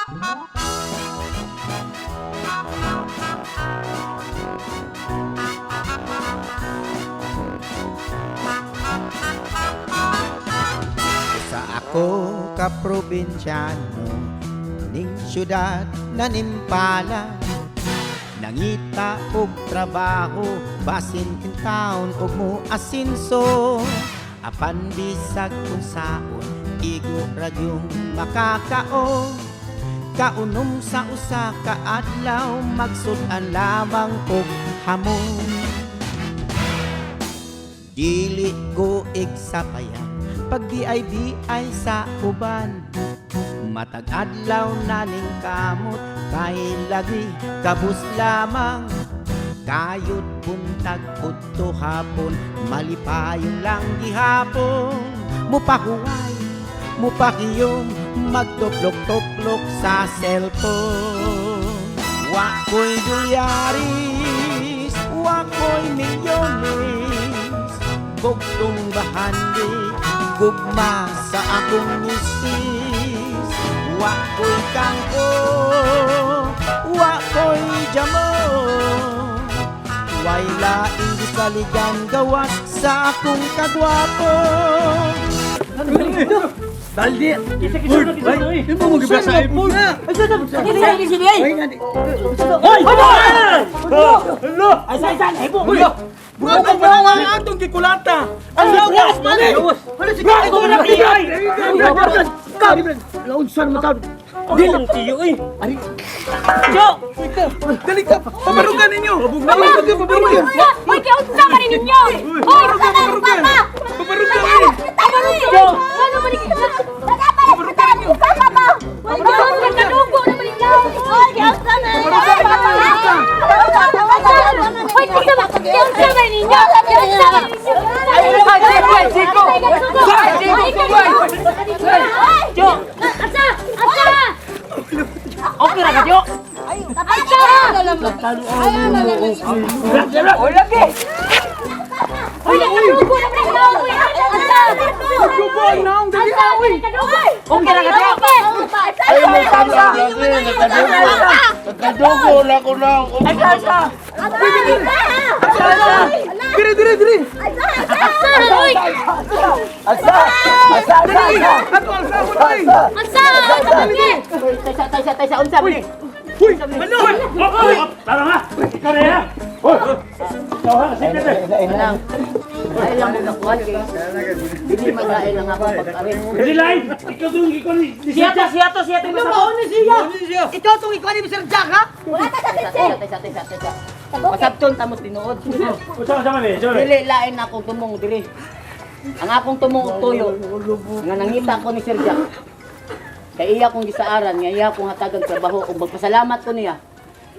Sa ako ka probinsyano ning syudad na nimpala, nangita og trabaho basin taon og mo asinso, apan bisag unsaon igo ra gyung makakaon. Kaunom sa usa ka adlaw, magsud-an lamang og hamon. Dili ko igsapayan pag di ay sa uban. Matag adlaw na ning kamot kay lagi kabus lamang. Kayod buntag udto hapon, malipayon lang gihapon. Mupahuway, mupakiyom, magtuplok-tuplok sa cellphone. Wa ko'y dolyaris, wa ko'y milyones, bugtong bahandi, gugma sa akong misis. Wa ko'y kangko, wa ko'y jamo, way laing gisaligan gawas sa akong kagwapo. Baldi! Hindi mo magibasa sa iPhone. Hoy! Bukan pa lang ang atong gikulata. Ang lawas man eh. Launsan mo taon. Dili tiyo eh. Dali ka. Pabarugan ninyo. Pabarugan, pabarugan. Hoy, kaunsa man ninyo? Hoy, Pabarugan. Pabarugan eh. Ano man ninyo? Hoy, nagkadugo naman ninyo. Hoy, kaunsa man? Hoy, kinsa ba? Kaunsa man ninyo? Kaunsa man ninyo? Ay, Chico! Chico! Asa! Asa! Okay ra ka, Jo? Asa! Hoy, nagkadugo naman ninyo! Asa! Dugo ang naong dali. Asa! Nagkadugo! Okay ra ka, Jo? Ay, mo Tama lagi, nagkadugo. Nagkadugo na ko na. Ay, asa. Dire, dire, dire. Asa! Hoy! Asa. Asa, asa, asa. Ato ang sabon ay. Asa! Asa! Taysa, taysa, taysa. Unsa man eh? Uy, ano? Tara nga! Ikaw na yan! Hoy! Ikaw ha, sige na! Anang. Ay lang mo nakuha kay. Dili man lain ang akong pag-ari. Hindi lain! Ikaw doon, ikaw ni... Siya to, siya to, siya to. Ano siya? Ikaw tong ikaw ni Mr. Jack, ha? Taysa, taysa, taysa, taysa. Pasabton tamo tinuod. Usama sama ni, sama ni. Dili lain na akong tumong dili. Ang akong tumong og tuyo nga nangita ko ni Sir Jack. Kay iya kong gisaaran nga iya kong hatagang trabaho ug magpasalamat ko niya.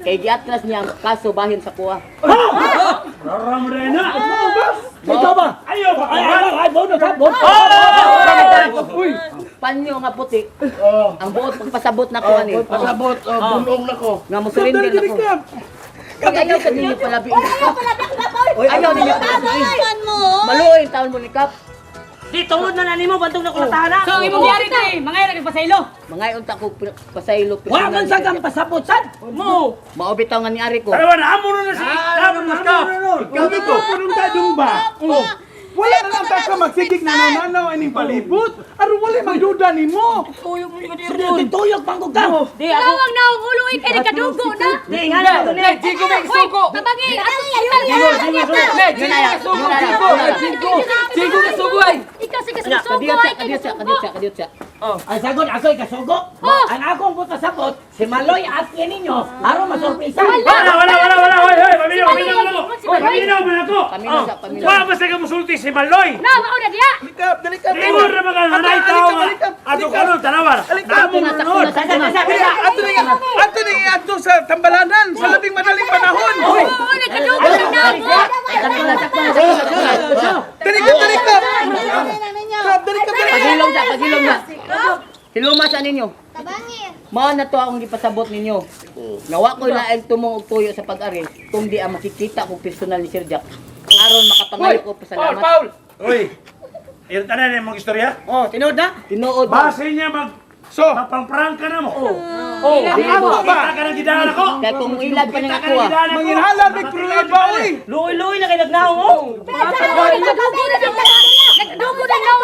Kay giatras niya ang kaso bahin sa kuha. Raram rin na! Ikaw ba? Ayaw ba? Ay, ay, ay! Uy, Panyo nga puti. Ang buot pagpasabot na ko ani. Pasabot, bunong na ko. Nga mo surrender dali, na ko. dali ka. Kay ayaw sa ninyo palabiin. Ayaw ninyo palabiin. Maluoy taon mo ni Kap. Di, tungod na nani mo, bantog na kulatahan na. So, imong yari kay, mga yari kay pasaylo. Mga unta ko pasaylo. Wala man sa kang pasabot, sad. Mo. Mao bitaw nga ni ari ko. Tarawa na, amo na si... Amo na nun! Ikaw dito, punong tadong ba? Oh. Wala na lang ta ka magsigig na nananaw aning palibot. Aron wala magduda nimo. Tuyok pangkog ka. Di, ako. Tawag na ang ulo ay kay nagkadugo na. Di, nga na. Chico may suko. Tabangi, ato Chico may suko ay. Ikaw sige suko Kadiyot ay siya, kadiyot siya, kadiyot siya, kadiyot siya. Ay sagot, asoy kasugo. Oh. Ang akong pasabot, si Maloy asli ninyo, aron masurpresa. Wala, wala, wala, wala! Hoy, hoy! Paminaw, paminaw man ako! Si Maloy. Paminaw man ako! Paminaw siya, paminaw. Wala ba sa musulti si Maloy? Na, mao na diya. Dali ka, dali ka. Ingon ra mga nanay tao nga! Ato kanon, tanawa! Amo na nun! Taysa, taysa, Dali, ato na nga, ato na nga ato sa tambalanan sa labing madaling panahon. Oo, nagkadugo na na. Dali ka, dali ka. Krab, dali ka, dali ka. Pagilom sa, pagilom na. Hiloma sa ninyo. Mao na to akong gipasabot ninyo. Nawa ko laing tumong og tuyo sa pag-ari kung di ang makikita ko personal ni Sir Jack. Aron makapangayo ko pasalamat. Uy! Ayun tanan yung mga istorya? Oh, tinuod na. Tinuod ba? Base niya mag So, Mapangprang ka na mo. oh, ang ako ba? Kita ka ng gidaan ako. Kaya kung ilag pa Kita ng ka ako ng ah. gidaan ako. Manginhalan may prueba oy. Luoy-luoy na kay nagnaong oh. Nagdugo na naong.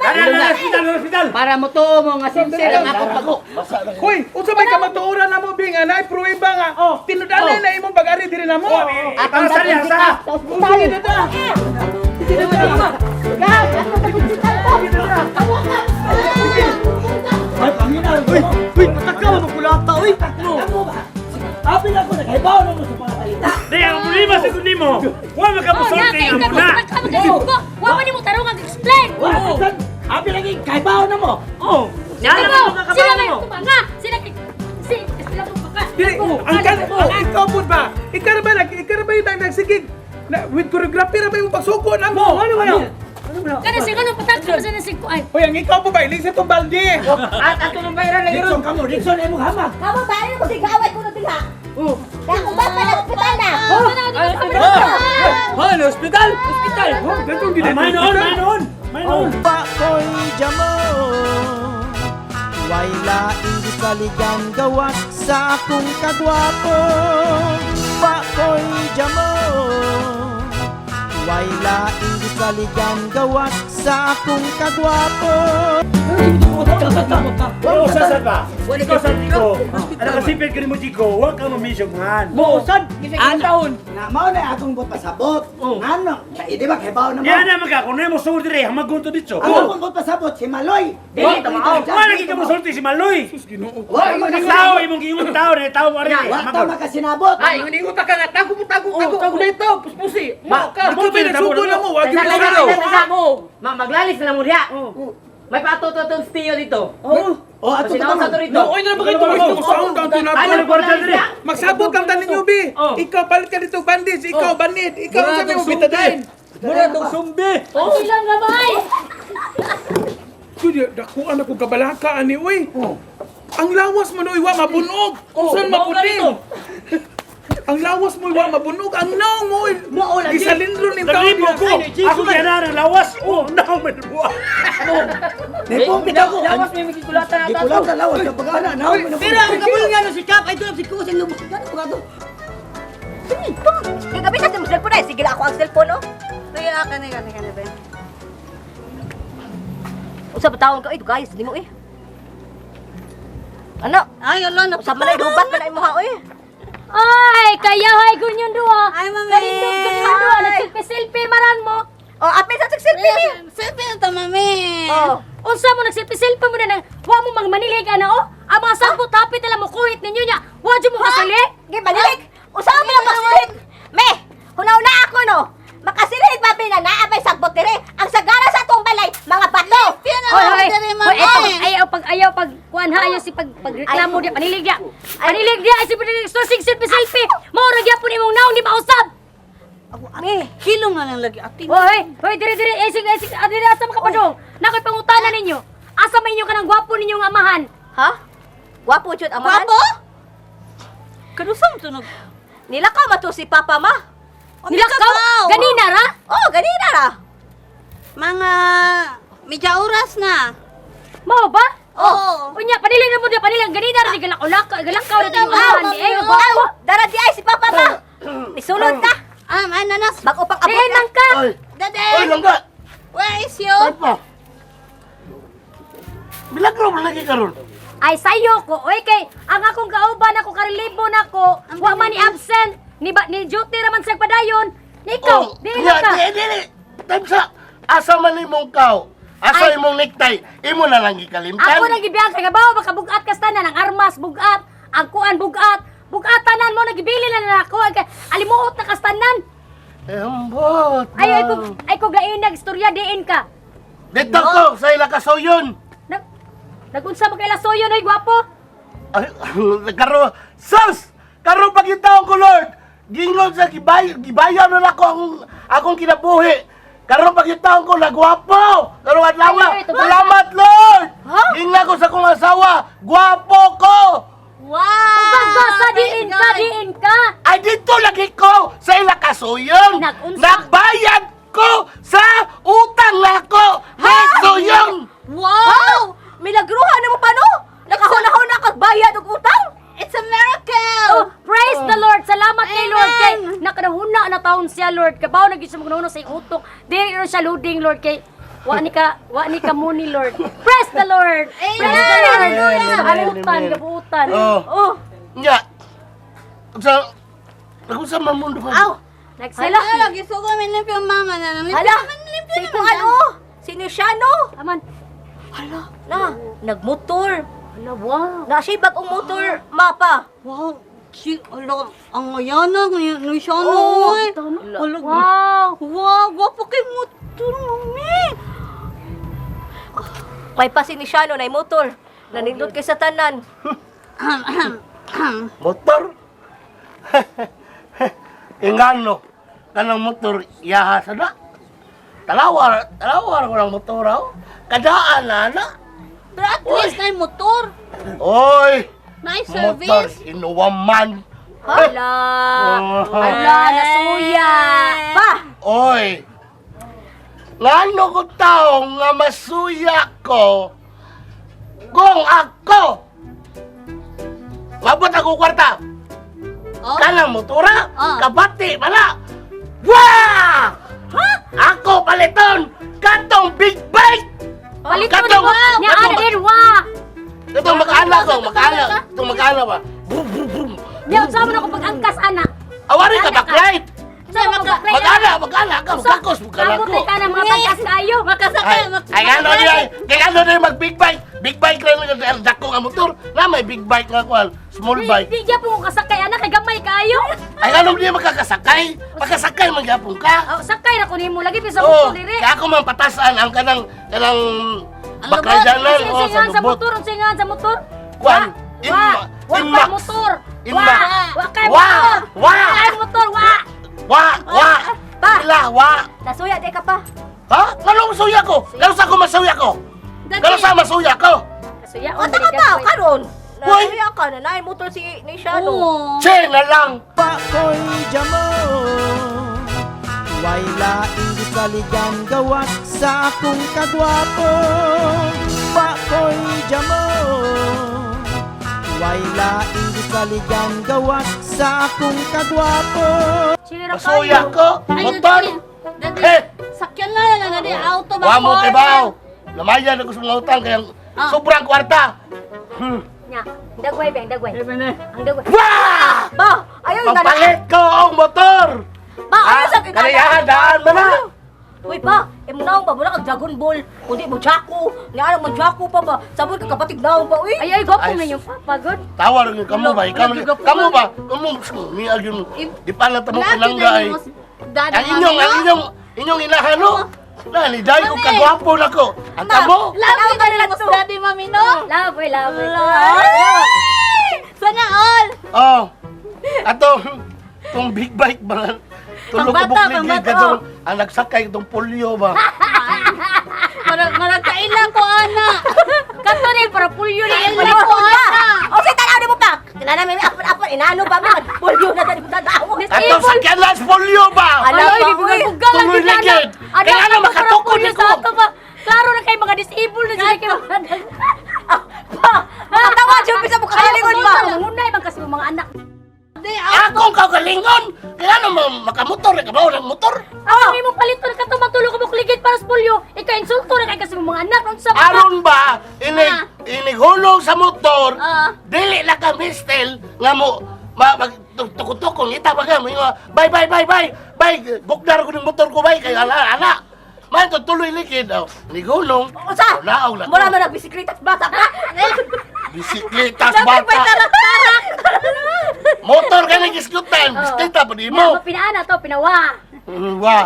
Dara na hospital, hospital. Para mo tuo mo nga sincere ang akong pag Hoy, unsa may kamatuoran na mo bing anay prueba nga. Tinud-anay na imong pag-ari diri na mo. Atong Para sa dadun si sa. Kap sa ospital. Ay, panginaw. Uy, uy, patakaw mo kulata, uy. Ako ba? Apil ako naghibaw na mo sa mga balita. Di ang problema sa kundi mo. Wa Oh, na makamusulti kay ang ka muna. mo. Wa man nimo tarong ang explain. Wa, apil lagi kahibaw na mo. Oh. Sila sila may tumanga. Sila si sila mo baka. Dili, ang kan ang ikaw pud ba? Ikaw ra ba nag ikaw ra ba yung nagsigig? Na with choreography ra ba yung pagsuko na mo? Ano ba yun? Kana siya kanang patag sa na si ay. Hoy, ang ikaw po ba ilig sa itong balde? At ato nang bayran lagi Dixon kamo, Dixon imong hamag. Kamo ba rin mo sigaway ko na diha? Kaya kung ba pa nagpital na? Ha, na ospital. Ospital. Oh, datong gid. May noon, may noon. May noon. Pa ko'y jamo. Way laing gisaligan gawas sa akong kagwapo. Pa ko'y jamo. Way laing gisaligan gawas sa akong kagwapo. Oh, sa ba? Ikaw sa Chico. Ano kasi pwede mo Chico, wa ka mamisyong Mo sad taon. Na mao na akong buot pasabot. Ngano? Kay di ba kahibaw na mo? Yan na magka kung mo sulti diri, hamagon to dito. Ang akong buot pasabot si Maloy. Dili Wa lagi ka mo sulti si Maloy. Wa Ang tao imong giingon tao ni tao mo ari. Wa ta makasinabot. Ay, hindi ko pa ka nga tago mo tago tago tago dito puspusi. Ma, Ikaw ba nagsuko na mo? Wag yung Tasa mo. Ma maglalis na lang mo diha. May pato-to tong dito. Oh, ato Sinaw sa to rito. No, oy na ba kayo tumoy sound ang Ano tunatol? kwarta diri? Magsabot kang tanin niyo, bi. Ikaw palit ka dito bandage, ikaw banid, ikaw unsa may mo bitadain. Mura tong sumbi. Silang gamay. Kuya, dakuan ako kabalaka ani oy. Ang lawas mo no wa mabunog. Usan maputi. Ang lawas mo wa mabunog, ang naong mo oy. Gisalindro ning taon Nagribo ko. Ako gana ang lawas. Oh, now man buwa. Nipong bitaw ko. Lawas may magikulatan na tato. Gikulata lawas ka pagana naon mo na. Pero ang kabul nga no si Cap ay doon si Kuya sa lubog. Gano ba to? Kaya gabi sa cellphone ay sige lang ako ang cellphone oh. Kaya ka na ka na ba. Usa ba taon ka ay guys di mo eh. Ano? Ay ala na usab man ay dubat man ay muha oy. Ay, kaya hay gunyon duha. Ay, mami. Kalindog gunyon duha nagselfie-selfie maran mo. Oh, apil sa selfie ni. Selfie na ta, mami. Oh. Unsa mo nagselfie-selfie mo na nang wa mo magmanilhig ana oh. Ang mga sabot hapit na lang mo kuhit ninyo nya. Wa jud mo kasali. Gi balik. Usa mo na makasilhig. Me, hunaw-na ako no. Makasilhig ba na naa may sagbot dire. Ang sagara sa atong balay, mga bato. Selfie na Hoy, lang hoy. diri, Hoy, mami. eto, ayaw pag ayaw pag kuan ha ayaw si pag pagreklamo diya panilig diya. Panilig diya ay si panilig so sig selfie selfie. Mao ra gyapon imong naong di mausab. Me, Kilong na lang lagi ati. Hoy, hoy, dire dire ay sig ay sig ah, dire asa makapadong. Nakoy pangutana ninyo. Asa man inyo kanang gwapo ninyong amahan? ha? Gwapo jud amahan. Gwapo? Kanusang tunog. Nilakaw man to si Papa ma. Nilakaw? Ganina ra? Oh, ganina ra. Mga medya oras na. Mao ba? Oo. Unya, panilig na mo diya, panilig. Ganina ra ni galakaw, galakaw na inyong amahan. Di ay gwapo. Dara di ay si Papa ma. Nisulod ta. Ah, ay nanas. Bago pang Di abot ay man ka. Oy, Dade. oy langga. Where is you? Pa. Bilagro man lagi karon. Ay sayo ko. Oy kay ang akong kauban ako karelibo nako, wa man ni absent, ni ba, ni duty ra man sa padayon. Ni ikaw, di na ka. Oh, Di, di, di. Time sa asa man imong kaw. Asa Ay. imong necktie, imo na lang gikalimtan. Ako nang gibiyang kay kabaw baka bugat kas tanan ang armas bugat, ang kuan bugat, bugat tanan mo nagibili na na ako kay alimuot na kas tanan. Eh, ambot. Ay ay ko gain istorya diin ka. Dito ko sa ila kasoyon. Nag Nagunsa man kay lasoyon oy gwapo. Ay, karo, sus! Karon pag yung taong ko, Lord, gingon sa gibay, gibayan na lang ako ang akong kinabuhi. Karon pag yung taong ko, nagwapo! Karon adlaw, Ay, ay, tubag. salamat, Lord! Gingon ko sa akong asawa, gwapo ko! Wow! Tubag sa diin ka, diin ka. Ay, dito lagi ko sa ila kasuyon! Nagunsa? Nagbayad ko sa utang nako! Nasuyon! Wow! Milagruhan na mo pa no? Nakahuna-huna kag bayad og utang. It's a miracle! Oh, praise the Lord. Salamat kay Lord kay Amen. nakanahuna na taon siya Lord. Kabaw na gyud siya magnahuna sa iyong utok. Dili ro siya loading Lord kay wa ni ka muni Lord. Praise the Lord. Praise the Lord. Amen. Kabuutan, Amen. kabuutan. Oh. Oh, Nya. Sa Nagunsa man mundo ka? aw. Nagsila. Hala, lagi so kami limpyo mama na lang. Hala, Limpyo si naman kuan dyan. oh. Si Nishano. Aman. Hala, na nagmotor. Hala, wow. Na siya bagong motor mapa. Wow, si, ala, ang ayana, ni siya no, Oo, oy. Ala, Wow. wow, gwapo kay motor, mami. Kay pa si Nishano na motor. Nanindot kay sa tanan. Motor? Ingano, kanang motor yaha sa na. Talawar, talawar ko ng motor aw. Kadaan na na. Pero at least na motor. Oy, Nice motor service. inuwaman. Hala. Oh. Hala, nasuya. Pa, Oy. Ngano ko taong nga masuya ko kung ako mabot ako kwarta. Oh. Kanang motora, Ah. kabati pala. Wah! Ako paliton katong big bike. Palito Katong- ni mo. Nya katong- ana din wa. Katong mag-ana ko, mag-ana. Katong mag-ana ba? Brum brum brum. Nya unsa man ako pag-angkas ana. Awari ka backlight. Unsa man ako backlight? Mag-ana, mag-ana ka, magkakos, magkana Abot ko. ka ng mga pagkas kayo. Makasakay, Ay, ay ano ni ay, kay ano ni mag big bike. Big bike lang ang dako nga motor. Na may big bike nga kuan, small bike. Di di po ko kasakay ana kay gamay kayo. Ay ano niya makakasakay? Makasakay man gyapon ka. Oh, sakay ra ko nimo lagi bisa Oh, mo diri. kaya ako man patasan ang kanang kanang Ang backlight lubot. lang Unsa oh, nga sa sa lubot. motor, unsa nga sa motor? Kuan, Wa, wa, wa kay Inmax. motor. Wa, Inmax. wa kay Wa, motor. wa. Wa kay motor, wa. Wa, wa. Pa. Ila, wa. Nasuya di ka pa. Ha? Ngano masuya ko? Ngano sa ako masuya ko? Ngano sa masuya ko? Kasuya, O taka pa karon. Uy! Nasuya ka na naay motor si Nishano. Oo. Che na lang. Pakoy jamo Way laing gisaligan gawas sa akong kagwapo. Pakoy jamo Way laing gisaligan gawas sa akong kagwapo. Chira Masuya ko. Ay, Motor. daddy, daddy, Eh. sakyan na lang, daddy, auto ba? Wa mo kay baw. Lamayan ako sa mga utang kaya Ah. sobrang kwarta. Nya, dagway bang dagway. Ang dagway. Wah! Ba, ayaw yung Pampalit ko ang motor. Ba, ayaw sa Kalayahan daan mo na. Uy pa, imo naong ba mura kag Dragon Ball, kundi mo Jaco, ni ano mo Jaco pa ba? Sabon ka kapatid naong ba uy? Ay ay gwapo Ay, na yung papa god. Tawa rin kamo ba? Ikaw kamo ba? Kamo ni agyun. Di pa lang tamo palangga ay. Daddy, Ang inyong ang inyong inyong inahan no. Na ni dai ko kagwapo nako. Ang kamo. Love you na mas daddy, mami, no? Love, oy, love. oy. Ay! Sana all! Oh. Ato tong big bike ba? Tulo ka Pangbata, buklig pangbata, kadtong ang nagsakay itong polio ba? Marag, marag kaila ko, ana. Kato ni para pulyo ni Kaila ko, ana. O say tanaw nimo pa. Kinana may apon-apon inano ba mi polio na dali mo tanaw. Atong sakyan lang sa polio ba? Ala, Ay, pa, gibugal-bugal lang Tuloy gid ana. ligid. Ana, Kaya ano, kato para makatukod pulyo ako. sa ato ba? Klaro na kay mga disabled na sila kay mga Pa, makatawa jud bisa mo kagalingon ba. Munay man kasi mo mga anak. Daddy, auto. Akong kagalingon. Kaya ano makamotor ka ba ng motor? Ako imong paliton kato matulog ka bukligid para sa pulyo. Ika insulto na kay kasi mo mga anak unsa ba? Aron ba inig inighulong sa motor? Ah. Dili na ka mistel nga mo ma, mag tukot-tukong ita ba ka mo ingon, bye bye bye bye bye gugdar ko ng motor ko bye kay ala ala. Man to tuloy likid oh. Nigulong. Usa? Naog na. Mura man nagbisikleta sa bata pa. Bisikletas bata. Motor ka nang iskutan, bisikleta pa di mo. Mo pinaana to pinawa. Wa.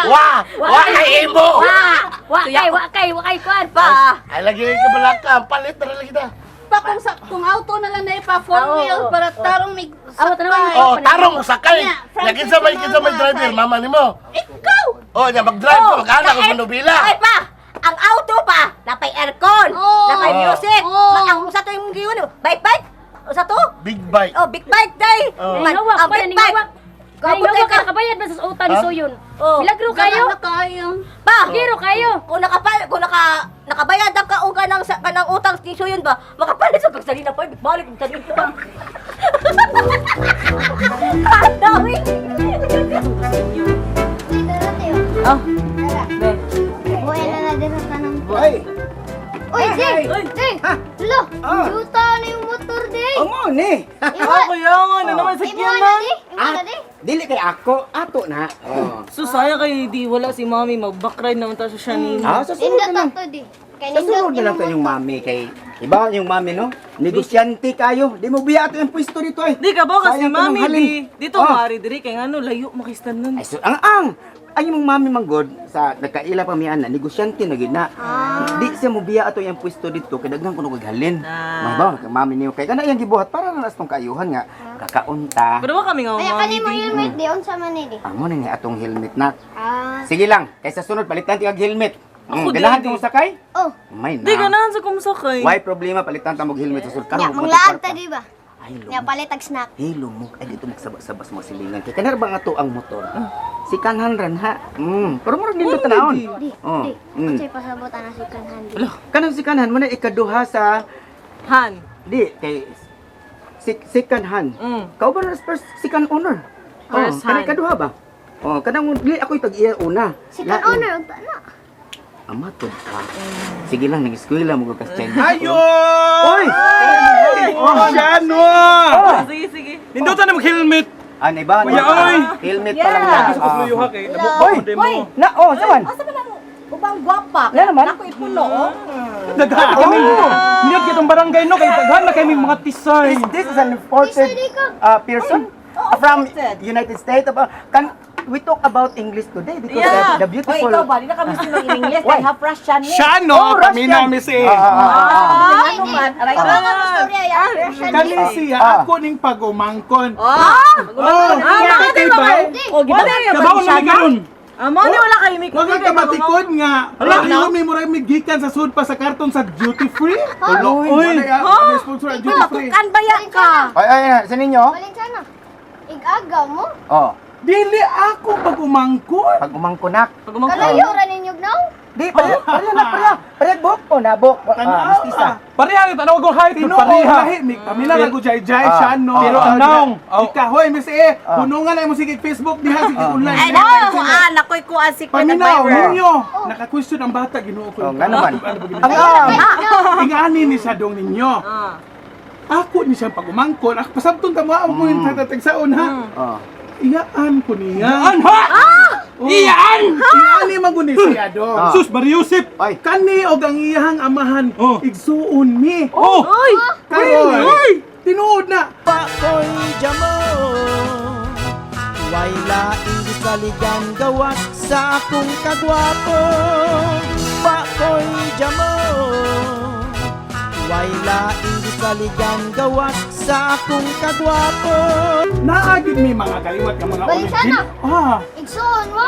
Wa. Wa kay imo. Wa. Wa kay wa kay wa kay kuan Pa. Ay lagi ka balaka, palit na lang kita. Pa, kung, sa, kung auto na lang na ipa, four Oo, wheel, oo, para tarong may Awa, tanawan. sakay. Oh, tarong usakay. Yeah, Ya kinsa may driver mama nimo. Ikaw! Oh, nya mag-drive ko mag-anak ko manubila. Ay pa, ang auto pa, napay aircon, Oo. napay music. Oo. Ma, ang usa to yung giyon, bike bike. Usa to? Big bike. Oh, big bike day. Oo. Man, Ningawak ang pa, big bike. ningawak. Ay, Gabot nga ka. ka nakabayad ba sa utang ni Suyon? Oh. Milagro kayo? Na kayo. Pa! Giro kayo. Kung nakapal kung nakabayad ang ka og kanang sa kanang utang ni Suyon ba, makapalit sa gasolina pa, balik og gasolina. Kadawi. Oh. Be. Buhay na na din sa tanong. Ay, Uy, Zing! Zing! Lo, Ah. juta na yung motor, Ding! amo ni. Iwa! Kaya nga, ano naman sa Imo na, di! Imo na, di! Dili kay ako, ato na. Oh. So sayang kay di wala si mami, mag-backride naman tayo sa Shanine. Ah, sa sunod Nindot na lang. to, di! Kay Sa sunod na lang to yung mami kay iba yung mami, no? Negosyante kayo. Di mo biya ato yung pwesto dito ay. Di ka ba kasi Sayang to ng mami halin. di dito Oh. mari diri kay ngano layo makistan nun. Ay, so, ang imong mami manggod sa nagkaila pa mi ana, negosyante na gid na. Di siya mo biya ato yung pwesto dito kay daghan kuno kag halin. Ah. Mabaw kay mami niyo kay kana iyang gibuhat para na tong kaayuhan nga kakaunta. Pero wa kami nga Ay, mami kani mo di. helmet, di! Unsa man ni, di? Amo na ni atong helmet na. Ah. Sige lang, kaysa sunod palitan ti kag helmet. Ako di, Ganahan di. kong sakay? Oh, May na. Di ganahan sa kumsakay. Why problema palitan ta mog helmet sa sulod nya, karon? manglaag ta, di ba? Ay, Nya, lumog. palit ag snack. Hey, lumog. Ay, dito magsabas-sabas mga silingan. Kay kanar ba nga to ang motor? Si kanhan ran ha. Pero murag nindot tanawon. Di, Oh. di. Mm. Unsay pasabot ana si kanhan, di? Kanang si kanhan mo na ikaduha sa Han. di kay si second hand. Kauban na first second owner. First oh, kanang hand. ikaduha ba? Oh, kanang di ako tag iya una. Si kan Lain. owner, unta na. Ama to ka. Sige lang nang eskwela mo kas Chinese. Ayo! Oy! Oh, siya no! Oh, sige sige. Nindutan na mag-helmet. Ah, iba. Kuya, oy! Helmet pa lang na. Gusto ko fluyo ha kay Oy! Oy! Na, oh, saman. Asa man ang ubang gwapa? Wala naman. Nako ipuno oh. Daghan kami. Nindot kitong barangay no kay daghan na kami mga tisay. This is an imported person from United States. Can we talk about English today because Yeah. the beautiful Hoy, ikaw ba? Di na kami sino in English Why? kay half Russian ni. Siya Oh, no, kami Russian. na miss eh. Ano man? Aray Ano ang istorya ya? Russian, di? Kani siya Ah. ako ning pagumangkon. Ah! Oh, Ah, kay ba? Oh, giba Kabaw na mi karon. Ah, mo ni wala kay mi. Wag kang kamatikod nga. Hala, mi murag mi gikan sa sud pa sa karton sa duty free. Uy. Oy, wala sponsor ang duty free. Matukan ba ya ka? Ay, ay, ay, sa ninyo? Balin sana. Igagaw mo? Oh, Dili ako pagumangkon. pag umangkunak. Kalayo ra ninyo gnaw? Di, pala, pala na, pala. Pala, buk, oh, nabok. Ah, mistisa. Pareha kita tanaw ko height Tinuod, pareha. Lahi mi kami na lang jay jay Ah. siya no. Pero ang naong. Oh. Ikaw hoy miss eh, punungan na mo sige Facebook diha sige online. Ay, nako kuan, nakoy kuan secret Paminaw admirer. ninyo. Naka-question ang bata Ginoo ko. Oh, nga naman. Ano ba Ang ginoo? Ingani ni siya dong ninyo. Ah. Ako ni siyang pagumangkon. Ako pasabton ta mo ako ko yung tatatagsaon ha. Oh. Iyaan ko niya. Iyaan ha! Iyaan! Iyaan ni maguni siya dong. Ah. Sus, Mariusip! Ay, Kani og ang iyahang amahan Oh. igsuon mi. Oh! Oy! Karon. Tinuod na. Pakoy jamo Way laing gisaligan gawas sa akong kagwapo. Pakoy jamo Way laing gisaligan gawas sa akong kagwapo. Naagid mi mga kaliwat nga mga Balik sana. Ah, Igsuon mo?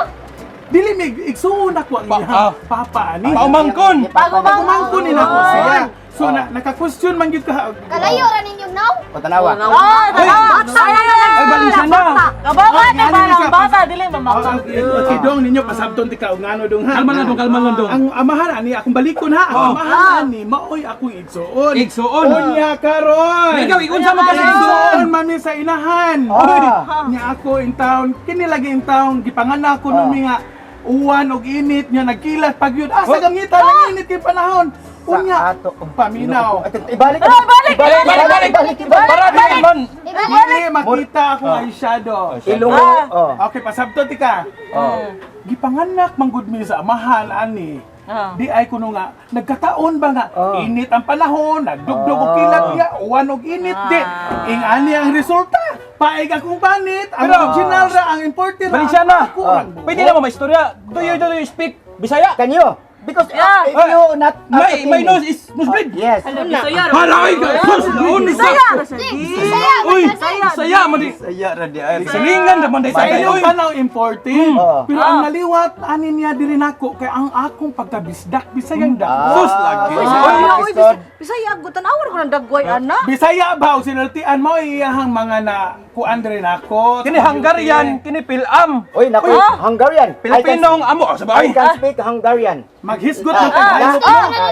dili mi igsuon ako ang Pa- iyahang ah. papa ani. Paumangkon! Pagumangkon ni nako siya. So Ah. na naka-question man gyud ka. Kalayo ra ninyo gnaw? o, tanawa. Ah, Bata na lang. Ay, balisan na! Kabaw ka Ah, na ngano ni siya, ba bata dili Ah, Okay, dong ninyo pasabton ti ka og ngano dong ha. Kalma lang dong, kalma lang dong. Ang amahan ani akong balikon ha. Ang Oh. amahan ani maoy akong igsuon. Igsuon. Unya karon. Ikaw, ikunsa man kasi Igsuon igsuon! mami sa inahan. Ah. Nya ako in town, kini lagi in town gipanganak ko nung nga uwan og init nya nagkilat pag yun. Asa gamita nang init kay panahon. Unya Sa ato. Oh, paminaw. Ito, ibalik. Ibalik, Balik, balik, balik! ibalik, ibalik. Para di man! Dili makita akong eyeshadow. Ilong. Oh. Okay, pasabto ti ka. Oh. Gipanganak manggod mi sa amahan ani. Ah. Di ay kuno nga nagkataon ba nga Oh. init ang panahon, nagdugdog og kilat niya, uwan og init di. Ing ani ang resulta. Paig akong panit, ang Pero- original ra ang imported ra. Balisan na! Ako rang buo. Pwede na mo maistorya. Do you speak Bisaya? Can you? Because Yeah. if you not My nose is nosebleed! Yes. Bisaya. Halay ka! Sus, naon sa! Di, Bisaya, Uy! Bisaya. Bisaya! Bisaya man di. Bisaya ra di ay. Silingan ra man di Sa sa inyong oy. tanaw importing. Oo. Pero ang naliwat ani niya diri nako kay ang akong pagkabisdak Bisayang dak. Sus lagi. Oy, Bisaya, oy, Kristod. Bisaya, gutan awar ko ng dagway, ana. Bisaya ba o sinultian mo iyahang mga na kuan diri nako. Kini Hungarian, kini Pilam. Oy, naku, Hungarian. Pilipino ang amo sa I bay. can speak Hungarian. Maghisgot na tayo.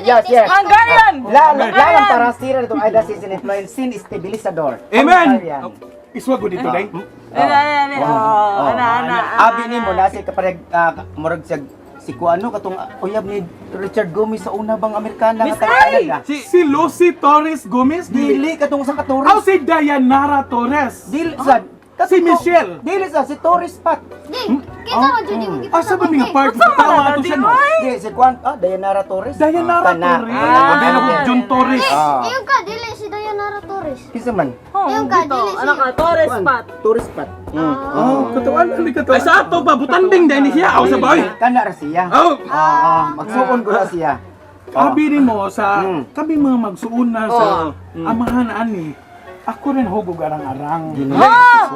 Yes. Hungarian! La la lang para sira nitong ay season influence sin stabilizador. Amen. Hungarian. Iswa ko dito day. Ana, ana, ana. Oh, ana, ana. Abi nimo na si kapareg murag siya si kuano katong uyab ni Richard Gomez sa una bang Amerikana Miss nga taga-Canada. Si Lucy Torres Gomez Dili katong sa ka Aw Torres. si Dayanara Torres. Dili sa Si Michelle. Dili sa si Torres Pat. Di, kinsa man jud imong Asa ba nga part? Unsa man Tawa na, ato di, siya no. oy? Di si kuan Dayanara Torres. Dayanara Kana. Torres. Abi na ko John Torres. Iyon ka dili si Dayanara Torres. Kinsa man? Oh, Yung ka, dito. dili Ano siya. ka, Torres Kuan, Pat. Torres Pat. Oh, katuan ali katuan. Ay sa ato ba butanding dai ni siya aw sa bay. Kana ra siya. Aw. Magsuon ko ra siya. Abi nimo sa kami mga magsuon na sa amahan ani. Ako rin hugog arang-arang.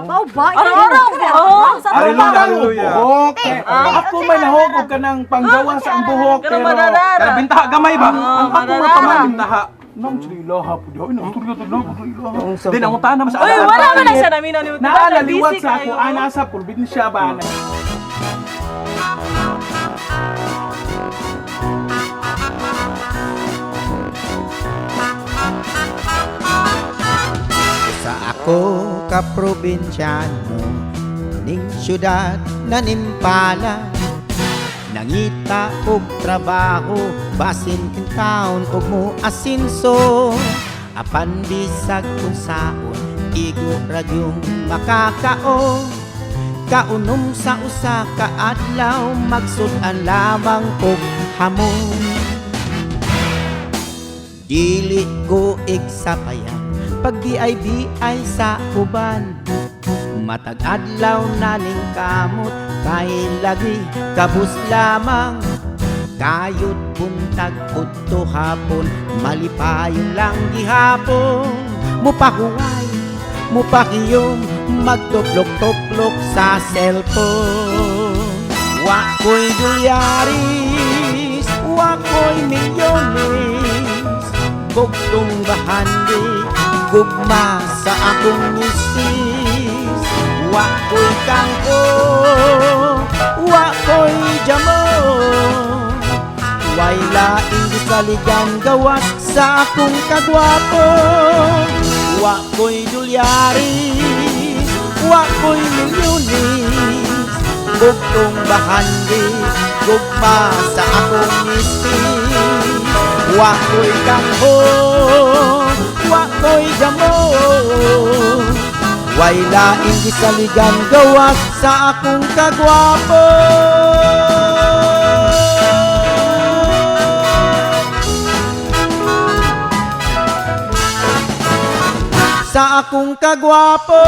Mao ba? Araw-araw. Oh, sa Hallelujah, Arang hallelujah. buhok. Ako may nahugog ka ng panggawa sa ang buhok Pero pero madadara. Kaya bintaha gamay ba? Ang ako madadara. mapaman bintaha. Nang sila po di ay nang turyo to nang turyo. Di na untahan naman sa Uy, wala man na siya namin ni Naalaliwat sa ako ana sa probinsya ba na. Sa ako ka probinsyano ning syudad na nimpala, nangita og trabaho basin in town og mo asinso, apan bisag unsaon igo ra gyung makakaon. Kaunom sa usa ka adlaw, magsud-an lamang og hamon. Dili ko igsapayan pag BIBI sa uban. Matag adlaw na ning kamot kay lagi kabus lamang. Kayod buntag udto hapon, malipayon lang gihapon. Mupahuway, mupakiyom, magtuplok-tuplok sa cellphone. Wa ko'y dolyaris, wa ko'y milyones, bugtong bahandi, gugma sa akong misis. Wa ko'y kangko, wa ko'y jamon, way laing gisaligan gawas sa akong kagwapo. Wa ko'y dolyaris, wa ko'y milyones, bugtong bahandi, gugma sa akong misis. Wa ko'y kangho, wa ko'y jamon, way laing gisaligan gawas sa akong kagwapo. Sa akong kagwapo.